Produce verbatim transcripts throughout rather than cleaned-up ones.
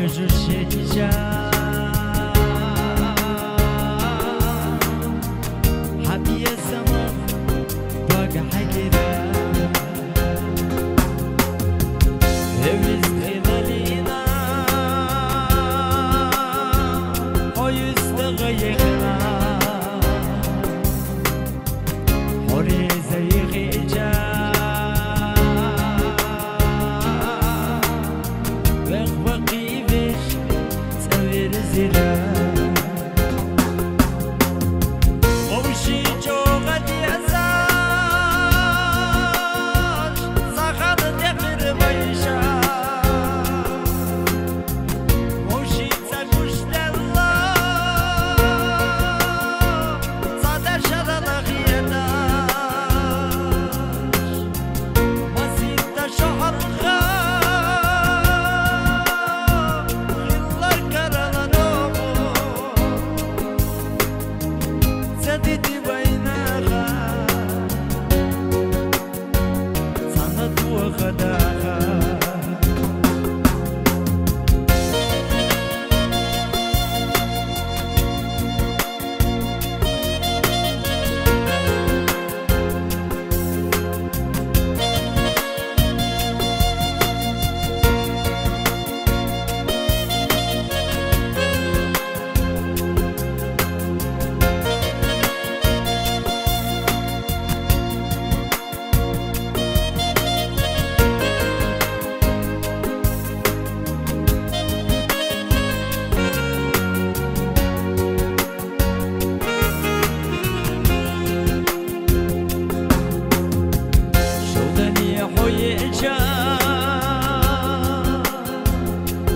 Жужжеча, хьабиэзэма бага хьакӀира. Эвиз хилалина, хьо юстагъа ехила. Хьуреза ихича, вехь-вехь ивеш цӀавирзира. Ховши чӀоагӀа диазаш, сахана дехир вайша. Ховши ца гушдалла, ца дашарала хиядаш. Масита шогьалха, хилла карала нобу. Ца диди вайнаха, цана туаха даха. Шудани хьуйча,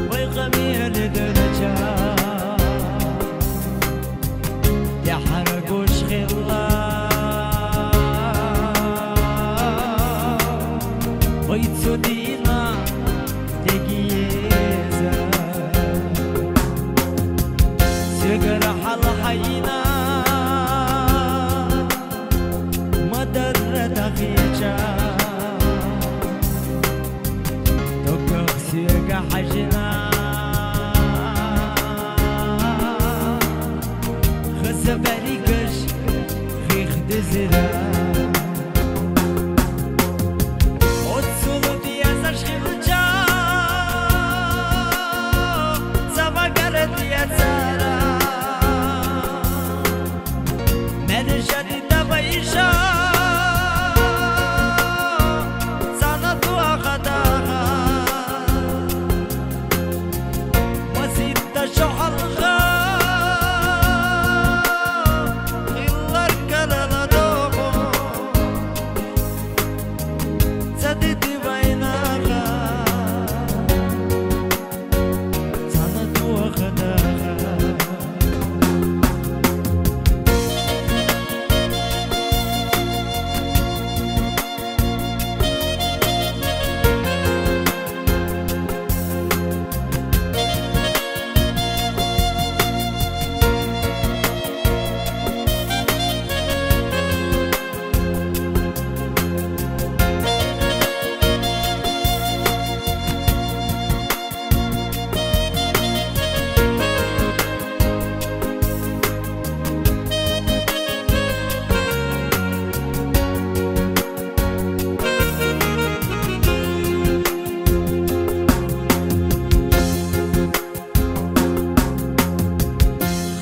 вай къамиэли дерча. ДяхӀра гуш хилла, вай цу дина дегиеза. Сегара хьалхьайна, мадарра дахича. Дуках сига хьажина, хаза баригаш гъих дизира. Оцул диязаш хилча, цавагар диязара. Мер жади давайша, цана туаха даха. Маситта шогьалха, хилар карала дохо. Ца диди вайнаха.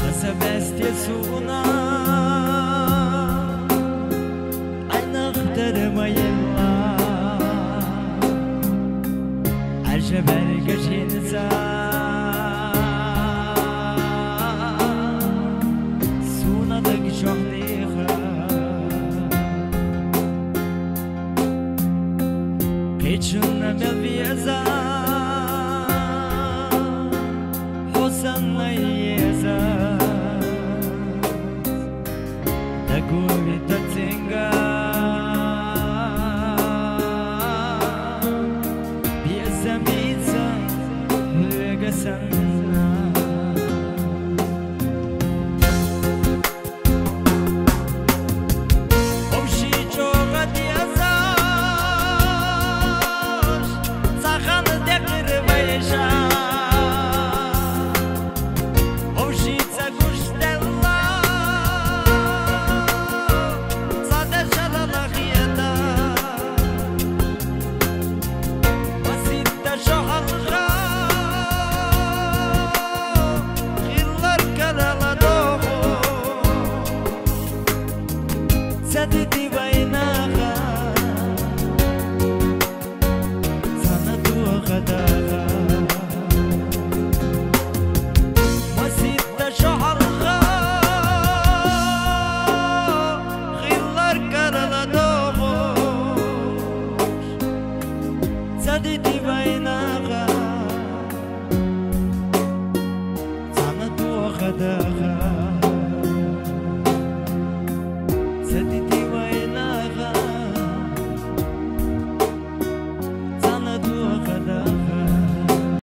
Хаза бесте суна, айнах дармайла, ажа берга жинза, суна даг жогьниха. Къечунна мел виаза, хӀусанна еза, дагуви тацинга, биаза мица, хӀуга сан